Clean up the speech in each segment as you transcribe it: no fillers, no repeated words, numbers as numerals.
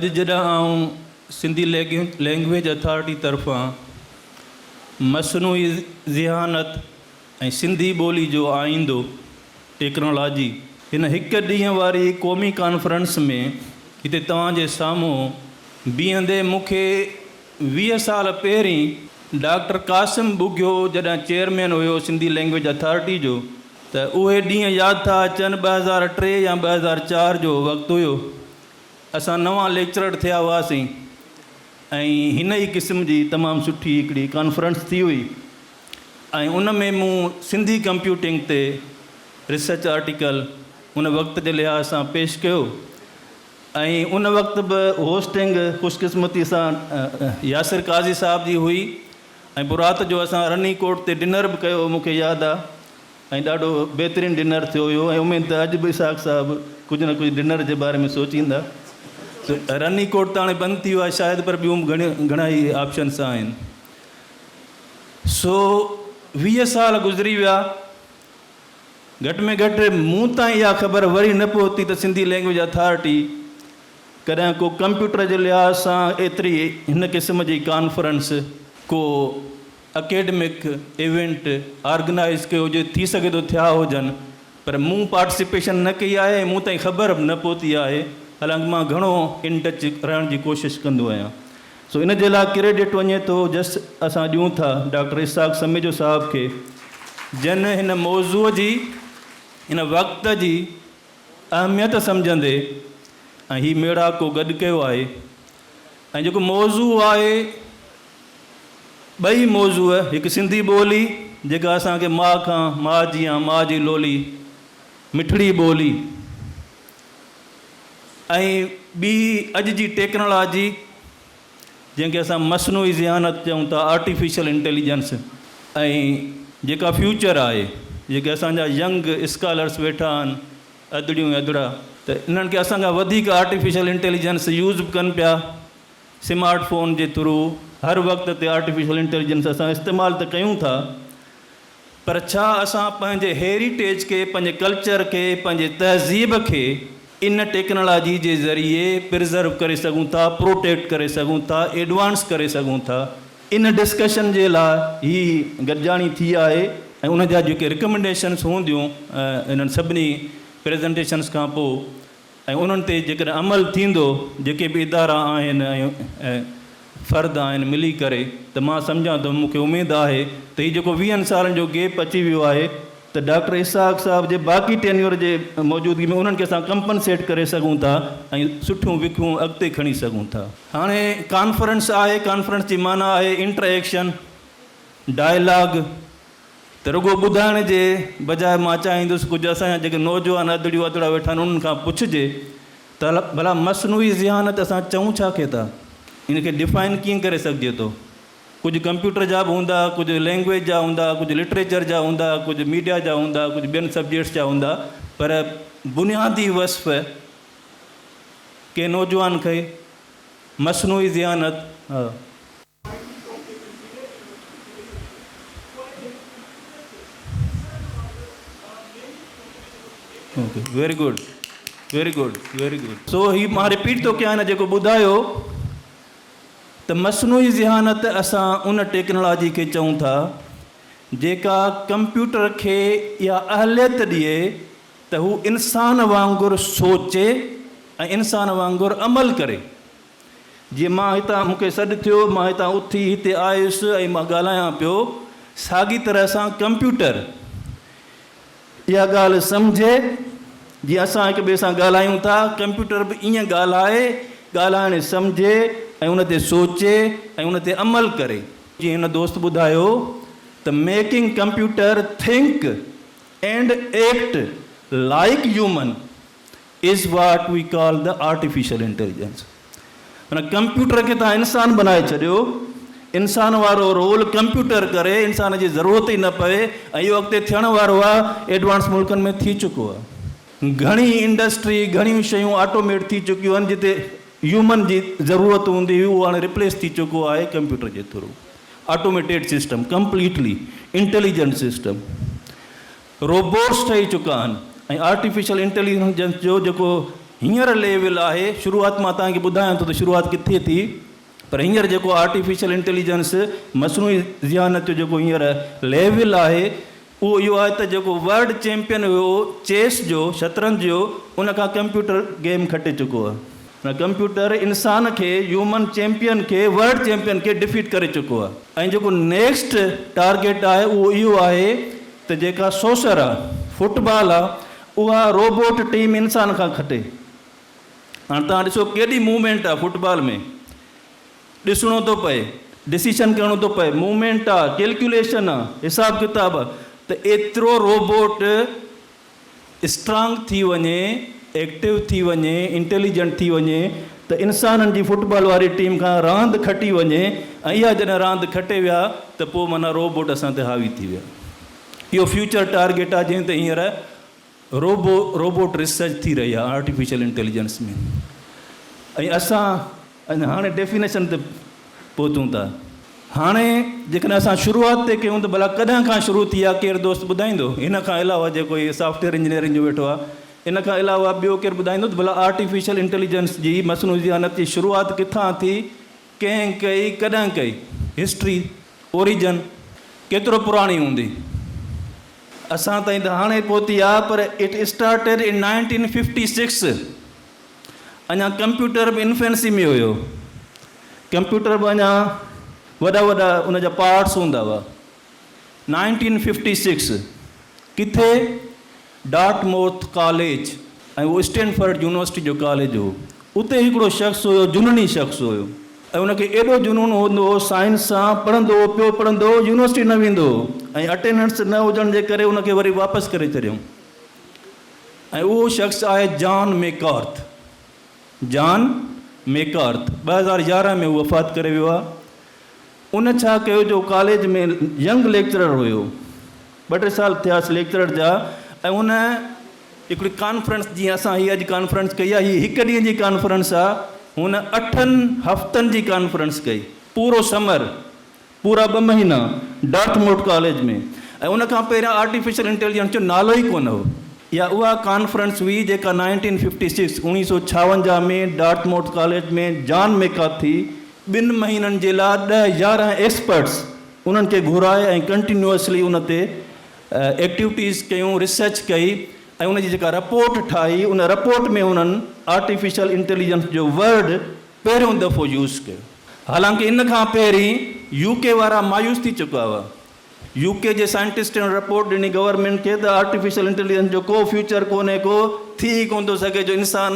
اڄ جڏهن آئون سنڌي لينگويج اٿارٽي طرفان مصنوعي ذهانت ۽ سنڌي ٻولي جو آئيندو، ٽيڪنالاجي، هن هڪ ڏينهن واري قومي ڪانفرنس ۾ هتي توهان جي سامهون بيهندي مون کي 20 سال پهرين ڊاڪٽر قاسم ٻگهيو جڏهن چيئرمين هيو سنڌي لينگويج اٿارٽي جو ته اهي ڏينهن ياد ٿا اچن 2003 يا 2004 جو وقت هيو اسان نوان ليڪچرر ٿيا هئاسين ۽ هن ئي قسم جي تمام سٺي هڪڙي ڪانفرنس ٿي هئي ۽ ان ۾ مون سنڌي ڪمپيوٽنگ تي ريسرچ آرٽيڪل ان وقت جي لحاظ سان پيش ڪيو ۽ ان وقت به هوسٽنگ خوشقسمتي سان ياسر قاضي صاحب جي هئي ۽ پوء رات جو اسان رني ڪوٽ تي ڊنر به ڪيو مون کي ياد آ ۽ ڏاڍو بهترين ڊنر ٿيو هيو ۽ اميد ته اڄ به اسحاق صاحب ڪجهه نه ڪجهه ڊنر جي باري ۾ سوچيندا. سو رني ڪوٽ ته هاڻي بند ٿي ويو آهي شايد پر ٻيون به گهڻا ئي آپشنس آهن. سو 20 سال گذري ويا گهٽ ۾ گهٽ مون تائين اها خبر وري نه پهتي ته سنڌي لينگويج اٿارٽي ڪڏهن ڪو ڪمپيوٽر جي لحاظ سان ايتري هن قسم جي ڪانفرنس ڪو اڪيڊمڪ ايونٽ آرگنائيز ڪيو هجي، ٿي سگهي ٿو ٿيا هجن پر مون پارٽيسپيشن نه ڪئي آهي ۽ مون تائين خبر به نه پهتي آهي، حالانڪ مان گهڻو ان ٽچ رهڻ جي ڪوشش ڪندو آهيان. سو ان جي لاء ڪريڊٽ وڃي ٿو جس اسان ڏيون ٿا ڊاڪٽر اسحاق سميجو صاحب کي جن هن موضوع جي هن وقت جي اهميت سمجهندي ۽ هي ميڙاڪو گڏ ڪيو آهي ۽ جيڪو موضوع آهي ٻئي موضوع هڪ سنڌي ٻولي جيڪا اسان کي ماء کان ماء جيان ماء جي لولي مٺڙي ٻولي ۽ ٻي اڄ جي ٽيڪنالاجي جنهن کي اسان مصنوعي ذهانت چئون ٿا آرٽيفيشل انٽيليجنس ۽ جيڪا فيوچر آهي جيڪي اسان جا ينگ اسڪالرس ويٺا آهن ادڙيون ۽ ادڙا ته انهن کي اسان کان وڌيڪ آرٽيفيشل انٽيليجنس يوز به ڪن پيا سمارٽ فون جي ٿرو هر وقت تي آرٽيفيشل انٽيليجنس اسان استعمال ته ڪيون ٿا پر ڇا اسان پنهنجي هيريٽيج کي، پنهنجي ڪلچر کي، پنهنجي تهذيب کي ان ٽيڪنالاجي جي ذريعي پرزرو ڪري سگهون ٿا، پروٽيڪٽ ڪري سگهون ٿا، ايڊوانس ڪري سگهون ٿا؟ ان ڊسڪشن جي لاء هي گڏجاڻي ٿي آهي ۽ ان جا جيڪي رڪمنڊيشنس هونديون انهن سڀني پريزنٽيشنس کان پوء ۽ انهن تي جيڪڏهن عمل ٿيندو، جيڪي به ادارا آهن ۽ فرد آهن ملي ڪري ته مان سمجهان ٿو مون کي اميد آهي ته هي جيڪو ويهن سالن جو گيپ اچي ويو آهي ته ڊاڪٽر اسحاق صاحب جي باقي ٽينيور جي موجودگي ۾ انهن کي اسان ڪمپنسيٽ ڪري سگهون ٿا ۽ سٺيون وکون اڳتي کڻي سگهون ٿا. هاڻي ڪانفرنس آهي، ڪانفرنس جي معنيٰ آهي انٽر ايڪشن، ڊائلاگ، ته رڳو ٻڌائڻ جي بجاء مان چاهيندس ڪجهه اسان جا جيڪي نوجوان ادڙيون ادڙا ويٺا آهن انهن کان پڇجي ته ڀلا مصنوعي ذهانت اسان چئون ڇا کي ٿا؟ ان کي ڊفائن ڪيئن ڪري سگهجي ٿو؟ ڪجهه ڪمپيوٽر جا به هوندا، ڪجهه لينگويج جا هوندا، ڪجهه لٽريچر جا هوندا، ڪجهه ميڊيا جا هوندا، ڪجهه ٻين سبجيڪٽس جا هوندا پر بنيادي وصف ڪنهن نوجوان کي مصنوعي ذهانت ها. Very good very good very good سو هي مان رپيٽ ٿو ڪيان هن جيڪو ٻڌايو ته مصنوعي ذهانت اسان ان ٽيڪنالاجي کي چئون ٿا جيڪا ڪمپيوٽر کي اها اهليت ڏئي ته هو انسان وانگر سوچي ۽ انسان وانگر عمل ڪري. جيئن مان هتان مون کي سڏ ٿيو، مان هتان اٿي هتي آيس ۽ مان ڳالهايان پيو، ساڳي طرح سان ڪمپيوٽر اها ڳالهه سمجهي، جيئن اسان هڪ ٻئي سان ڳالهايون ٿا، ڪمپيوٽر به ائين ڳالهائي، ڳالهائڻ سمجهي ۽ ان تي سوچي ۽ ان تي عمل ڪري. جيئن هن دوست ٻڌايو ته making computer think and act like human is what we call the artificial intelligence معنيٰ ڪمپيوٽر کي توهان انسان بنائي ڇڏيو انسان وارو رول ڪمپيوٽر ڪري انسان جي ضرورت ئي نه پوي ۽ اهو اڳتي ٿيڻ وارو آهي ايڊوانس ملڪن ۾ ٿي چڪو آهي گهڻي انڊسٽري گهڻيون شيون آٽوميٽ ٿي چڪيون آهن جتي هيومن جي ضرورت هوندي هئي اهو هاڻي ريپليس ٿي چڪو آهي ڪمپيوٽر جي through automated system completely intelligent system robots ٺهي چڪا آهن ۽ آرٽيفيشل انٽيليجنس جو جيڪو هينئر ليول آهي، شروعات مان توهان کي ٻڌايان ٿو ته شروعات ڪٿي ٿي، پر هينئر جيڪو آرٽيفيشل انٽيليجنس، مصنوعي ذهانت جو جيڪو هينئر ليول آهي، اهو اهو آهي ته جيڪو ورلڊ چيمپيئن هيو چيس جو، شطرنج جو، ان کان ڪمپيوٽر گيم کٽي چڪو آهي. معنيٰ ڪمپيوٽر انسان کي، هيومن چيمپيئن کي، ورلڊ چيمپيئن کي ڊفيٽ ڪري چڪو آهي. ۽ جيڪو نيڪسٽ ٽارگيٽ آهي اهو اهو آهي ته جيڪا سوسر آهي، فٽ بال آهي، اها روبوٽ ٽيم انسان کان کٽي. هاڻ توهان ڏسو ڪيڏي موومينٽ آهي فٽ بال ۾. ڏسڻو ٿو پئي، ڊسيشن ڪرڻو ٿو پئي، موومينٽ آ، ڪيلڪيوليشن آ، حساب ڪتاب آ ته ايترو روبوٽ اسٽرانگ ٿي وڃي، ايڪٽو ٿي وڃي، انٽيليجنٽ ٿي وڃي ته انسانن جي فٽ بال واري ٽيم کان راند کٽي وڃي ۽ اها جڏهن راند کٽي ويا ته پوء معنيٰ روبوٽ اسان تي حاوي ٿي ويا. اهو فيوچر ٽارگيٽ آ جنهن تي هينئر روبو روبوٽ ريسرچ ٿي رهي آهي آرٽيفيشل انٽيليجنس ۾ ۽ اسان اڃا هاڻي ڊيفينيشن تي پهتون ٿا. هاڻي جيڪڏهن اسان شروعات تي ڪيون ته ڀلا ڪڏهن کان شروع ٿي آهي ڪير دوست ٻڌائيندو؟ هن کان علاوه جيڪو هي سافٽ ويئر انجنيئرنگ جو ويٺو آهي ان کان علاوه ٻيو ڪير ٻڌائيندو ته ڀلا آرٽيفيشل انٽيليجنس جي مصنوعي ذهانت جي شروعات ڪٿان ٿي، ڪنهن ڪئي، ڪڏهن ڪئي؟ هسٽري، اوريجن، ڪيترو پراڻي هوندي؟ اسان تائين ته هاڻي پهتي آ پر it started in 1956 اڃا ڪمپيوٽر به انفينسي ۾ هيو ڪمپيوٽر به اڃا وڏا وڏا ان جا پارٽس هوندا هئا 1956 ڪٿي ڊارٽ موٿ ڪاليج ۽ اهو اسٽينفرڊ يونيورسٽي جو ڪاليج هو. اتي هڪڙو شخص هيو، جنوني شخص هيو ۽ ان کي ايڏو جنون هوندو هو سائنس سان، پڙهندو هو پيو پڙهندو هو، يونيورسٽي نه ويندو هو ۽ اٽينڊنس نه هجڻ جي ڪري ان کي وري واپس ڪري ڇڏيائون ۽ اهو شخص آهي جان ميڪارٿ، John McCarth، 2011 ۾ هو وفات ڪري ويو آهي. ان ڇا ڪيو جو ڪاليج ۾ ينگ ليڪچرر هيو، ٻه ٽي سال ٿياس ليڪچرر جا ۽ ان هڪڙي ڪانفرنس جيئن اسان هي اڄ ڪانفرنس ڪئي آهي، هي هڪ ڏينهن جي ڪانفرنس آهي، هن اٺن هفتن جي ڪانفرنس ڪئي، پورو سمر، پورا ٻه مهينا ڊارٽموٽ ڪاليج ۾ ۽ ان کان پهريان آرٽيفيشل انٽيليجنس جو نالو ئي ڪونه هو. اها اها ڪانفرنس هئي جيڪا نائنٽين ففٽي سڪس، اوڻيهه سؤ ڇاونجاهه، ۾ ڊارٽموٽ ڪاليج ۾ جان ميڪاٿي ٻن مهينن جي لاء ڏهه يارنهن ايڪسپرٽس انهن کي گهرائي ۽ ڪنٽينيوسلي ان تي ايڪٽيوٽيز ڪيون، ريسرچ ڪئي ۽ ان جي جيڪا رپورٽ ٺاهي ان رپورٽ ۾ انهن آرٽيفيشل انٽيليجنس جو ورڊ پهريون دفعو يوز ڪيو. حالانڪه ان کان پهرين يو ڪي وارا مايوس ٿي چڪا هئا. يو ڪي جي سائنٽسٽن رپورٽ ڏني گورنمينٽ کي ته آرٽيفيشل انٽيليجنس جو ڪو فيوچر ڪونهي ڪو ٿي ئي ڪونه ٿو سگهي جو انسان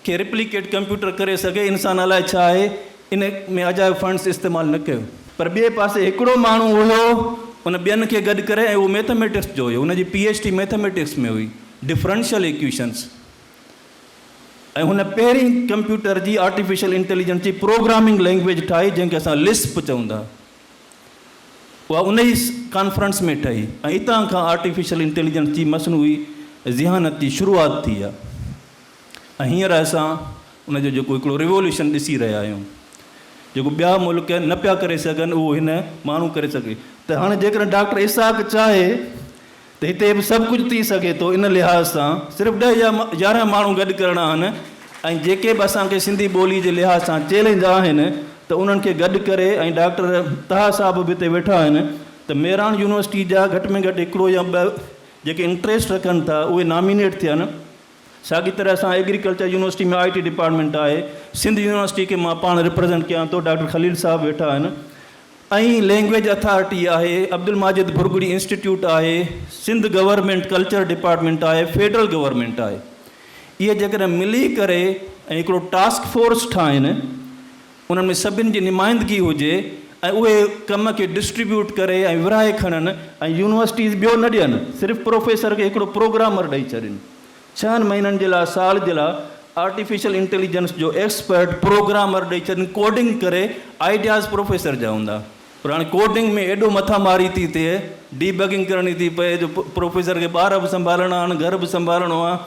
کي رپليڪيٽ ڪمپيوٽر ڪري سگهي، انسان الائي ڇا آهي، ان ۾ اجايو فنڊس استعمال نه ڪيو. پر ٻئي پاسي هڪڙو ماڻهو هيو، ان ٻين کي گڏ ڪري ۽ اهو ميٿميٽڪس جو هيو، ان جي پي ايڇ ڊي ميٿميٽڪس ۾ هئي، ڊفرنشل ايڪويشنس، ۽ هن پهرين ڪمپيوٽر جي آرٽيفيشل انٽيليجنس جي پروگرامنگ لينگويج ٺاهي، جنهن کي اسان لسپ چئون ٿا. اها ان ئي ڪانفرنس ۾ ٺهي ۽ اتان کان آرٽيفيشل انٽيليجنس جي مصنوعي ذهانت جي شروعات ٿي آهي. ۽ هينئر اسان ان جو جيڪو هڪڙو ريووليوشن ڏسي رهيا آهيون جيڪو ٻيا ملڪ نه پيا ڪري سگهن اهو هن ماڻهو ڪري سگهي ته هاڻي جيڪڏهن ڊاڪٽر اسحاق چاهي ته هتي به سڀ ڪجهه ٿي سگهي ٿو ان لحاظ سان صرف ڏهه يا يارهن ماڻهو گڏ ڪرڻا آهن ۽ جيڪي به اسان کي سنڌي ٻولي جي لحاظ سان چئلينج آهن ته انهن کي گڏ ڪري ۽ ڊاڪٽر طه صاحب به هتي ويٺا آهن ته مهراڻ يونيورسٽي جا گهٽ ۾ گهٽ هڪڙو يا ٻه جيڪي انٽريسٽ رکن ٿا اهي نامينيٽ ٿين. ساڳي طرح سان agriculture university ۾ I T department آهي، سنڌ يونيورسٽي کي مان پاڻ ريپريزنٽ ڪيان ٿو، ڊاڪٽر خليل صاحب ويٺا آهن ۽ لينگويج اٿارٽي آهي، عبدالماجد ڀرڳڙي انسٽيٽيوٽ آهي، سنڌ گورنمينٽ ڪلچر ڊپارٽمينٽ آهي، فيڊرل گورنمينٽ آهي. اهي جيڪڏهن ملي ڪري ۽ هڪڙو ٽاسڪ فورس ٺاهين، انهن ۾ سڀن جي نمائندگي هجي ۽ اهي ڪم کي ڊسٽريبيوٽ ڪري ۽ ورهائي کڻن ۽ يونيورسٽيز ٻيو نه ڏين صرف پروفيسر کي هڪڙو پروگرامر ڏئي ڇڏين ڇهن مهينن جي لاء سال جي لاء آرٽيفيشل انٽيليجنس جو ايڪسپرٽ پروگرامر ڏئي ڇڏين ڪوڊنگ ڪري آئيڊياز پروفيسر جا هوندا پر هاڻي ڪوڊنگ ۾ ايڏو مٿا ماري ٿي ٿئي ڊي بگنگ ڪرڻي ٿي پئي جو پروفيسر کي ٻار به سنڀالڻا آهن گهر به سنڀالڻو آهي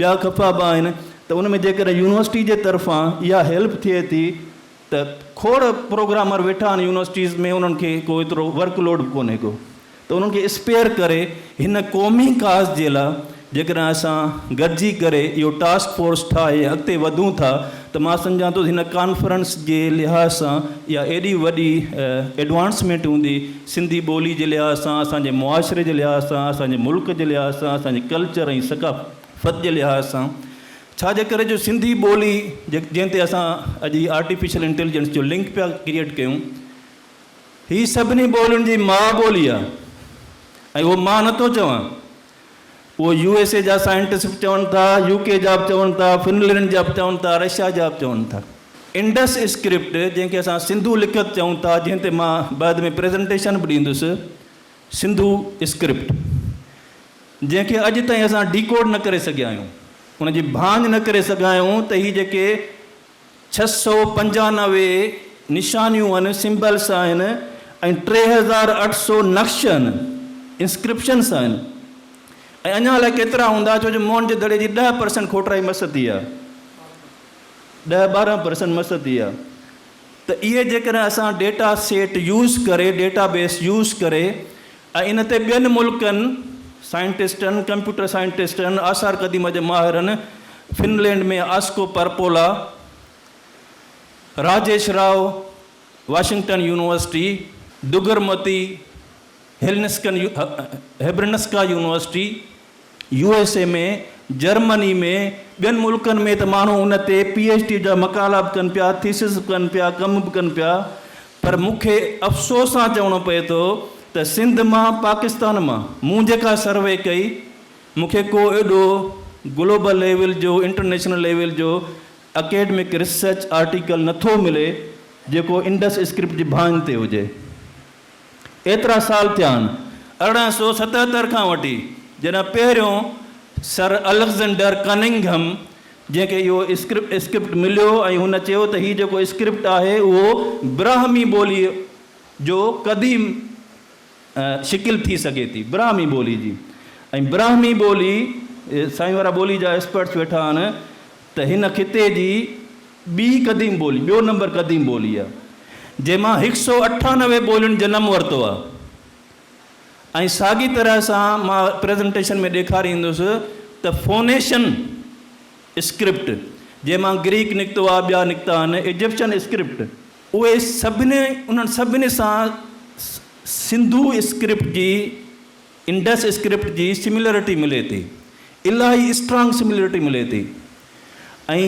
ٻيا خفا به آهن ته ان ۾ جيڪڏهن يونيورسٽي جي طرفان اها هيلپ ٿئي ٿي ته کوڙ پروگرامر ويٺا آهن يونيورسٽيز ۾ انهن کي ڪو ايترو ورڪ لوڊ به ڪونهي ڪو ته انهن کي اسپيئر ڪري هن قومي ڪاز جي لاء جيڪڏهن اسان گڏجي ڪري اهو ٽاسڪ فورس ٺاهي اڳتي وڌون ٿا ته مان سمجهان ٿو هن ڪانفرنس جي لحاظ سان اها ايڏي وڏي ايڊوانسمينٽ هوندي سنڌي ٻولي جي لحاظ سان، اسان جي معاشري جي لحاظ سان، اسان جي ملڪ جي لحاظ سان، اسان جي ڪلچر ۽ ثقافت جي لحاظ سان. ڇا جي ڪري جو سنڌي ٻولي جنهن تي اسان اڄ هي آرٽيفيشل انٽيليجنس جو لنڪ پيا ڪريئيٽ ڪيون، هي سڀني ٻولين جي ماء ٻولي آهي ۽ اهو مان نٿو چوان، اهو يو ايس اي جا سائنٽسٽ به چون ٿا، يو ڪي جا به چون ٿا، فنلينڊ جا به چون ٿا، رشيا جا به چون ٿا. انڊس اسڪرپٽ جنهن کي اسان سنڌو لکت چئون ٿا، جنهن تي مان بعد ۾ پريزنٽيشن به ڏيندس، سنڌو اسڪرپٽ جنهن کي اڄ تائين اسان ڊيڪوڊ نه ڪري سگهيا آهيون، ان جي ڀاڃ نه ڪري سگهيا آهيون ته هي جيڪي 695 نشانيون آهن، Symbols، آهن ۽ 3800 نقش آهن، Inscriptions، آهن ۽ اڃا الائي ڪيترا هوندا ڇو جو موهن جي دڙي جي 10 پرسنٽ کوٽرائي مس ٿي آهي، 10 12 پرسنٽ مس ٿي آهي ته اهي جيڪڏهن اسان ڊيٽا سيٽ يوز ڪري، ڊيٽا بيس يوز ڪري ۽ ان تي ٻين ملڪن سائنٽسٽن، ڪمپيوٽر سائنٽسٽن، آثار قديمه جي ماهرن، Finland ۾ Asko Parpola, Rajesh Rao, Washington university, دگرموتي، هيلنسڪن هيبرنسڪا يونيورسٽي، يو ايس اي ۾، جرمني ۾، ٻين ملڪن ۾ ته ماڻهو ان تي پي ايڇ ڊي جا مقالا به ڪن پيا، ٿيسز به ڪن پيا، ڪم به ڪن پيا پر مون کي افسوس سان چوڻو پئي ٿو ته سنڌ مان، پاڪستان مان مون جيڪا سروي ڪئي مون کي ڪو ايڏو گلوبل ليول جو، انٽرنيشنل ليول جو اڪيڊمڪ ريسرچ آرٽيڪل نٿو ملي جيڪو انڊس اسڪرپٽ جي ڀاڃ تي هجي. ايترا سال ٿيا آهن، 1877 کان وٺي، جڏهن پهريون سر الگزينڊر ڪننگهم جنهن کي اهو اسڪرپٽ مليو ۽ هن چيو ته هي جيڪو اسڪرپٽ آهي اهو براهمي ٻوليء جو قديم شڪل ٿي سگهي ٿي، براهمي ٻولي جي ۽ براهمي ٻولي، سائين وارا ٻولي جا ايڪسپرٽس ويٺا آهن ته هن خطي جي ٻي قديم ٻولي، ٻيو نمبر قديم ٻولي آهي، جنهن مان هڪ سئو اٺانوي ٻولين جنم ورتو آهي ۽ ساڳي طرح سان مان پريزنٽيشن ۾ ڏيکاريندس ته فونيشن اسڪرپٽ جنهن مان گريڪ نڪتو آهي، ٻيا نڪتا آهن، ايجپشن اسڪرپٽ، اهي سڀني انهن سڀني سان سنڌو اسڪرپٽ جي انڊس اسڪرپٽ جي سميلرٽي ملي ٿي، الاهي اسٽرانگ سميلرٽي ملي ٿي ۽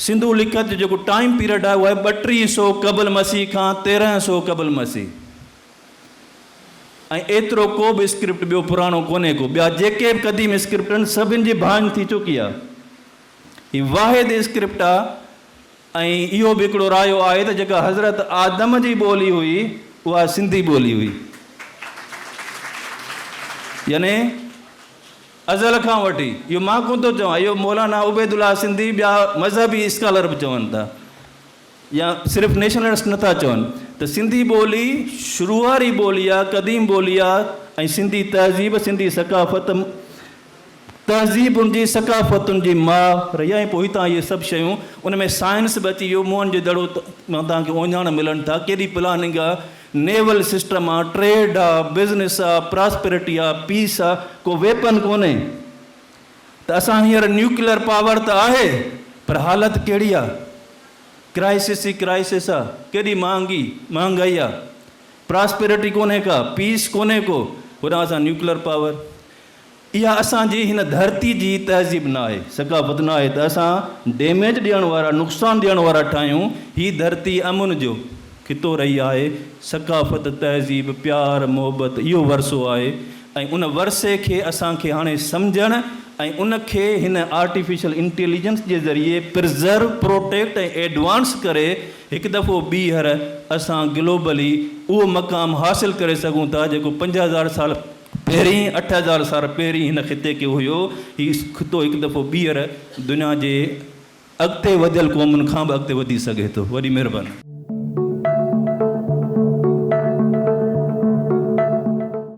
سنڌو لکت جو جيڪو ٽائيم پيريڊ آهي اهو آهي 32 سو قبل مسيح کان 13 سو قبل مسيح ۽ ايترو ڪو به اسڪرپٽ ٻيو پراڻو ڪونهي ڪو ٻيا جيڪي به قديم اسڪرپٽ آهن سڀن جي ڀاڃ ٿي چڪي آهي هي واحد اسڪرپٽ آهي ۽ اهو به هڪڙو رايو آهي ته جيڪا حضرت آدم جي ٻولي هئي اها سنڌي ٻولي هئي يعني ازل کان وٺي، اهو مان ڪونه ٿو چوان، اهو مولانا عبيدالله سنڌي ٻيا مذهبي اسڪالر به چون ٿا يا صرف نيشنلسٽ نه ٿا چون ته سنڌي ٻولي شروع واري ٻولي آ، قديم ٻولي آ ۽ سنڌي تهذيب، سنڌي ثقافت، تهذيبن جي ثقافتن جي ماء رهي آ ۽ پوء هتان اهي سڀ شيون ان ۾ سائنس به اچي ويو، موهن جي دڙو مان توهان کي اوهڃاڻ ملن ٿا، ڪيڏي پلاننگ آ، نيول سسٽم آ، ٽريڊ آ، بزنس آ، پراسپرٽي آ، پيس آ، ڪو ويپن ڪونهي ته اسان هينئر نيوڪليئر پاور ته آهي پر حالت ڪهڙي آ، ڪرائسس ئي ڪرائسس آ، ڪيڏي مهانگي مهانگائي آ، پراسپرٽي ڪونهي ڪا، پيس ڪونهي ڪو، هوڏانهن اسان نيوڪليئر پاور. اها اسان جي هن ڌرتي جي تهذيب نه آهي، ثقافت نه آهي ته اسان ڊيميج ڏيڻ وارا، نقصان ڏيڻ وارا ٺاهيون. هي ڌرتي امن جو خطو رهي آهي، ثقافت، تهذيب، پيار، محبت اهو ورثو آهي ۽ ان ورثي کي اسان کي هاڻي سمجهڻ ۽ ان کي هن آرٽيفيشل انٽيليجنس جي ذريعي پرزرو، پروٽيڪٽ ۽ ايڊوانس ڪري هڪ دفعو ٻيهر اسان گلوبلي اهو مقام حاصل ڪري سگهون ٿا جيڪو 5000 سال پهرين 8000 سال پهرين هن خطي کي هيو. هي خطو هڪ دفعو ٻيهر دنيا جي اڳتي وڌيل قومن کان به اڳتي وڌي سگهي ٿو. وڏي مهرباني.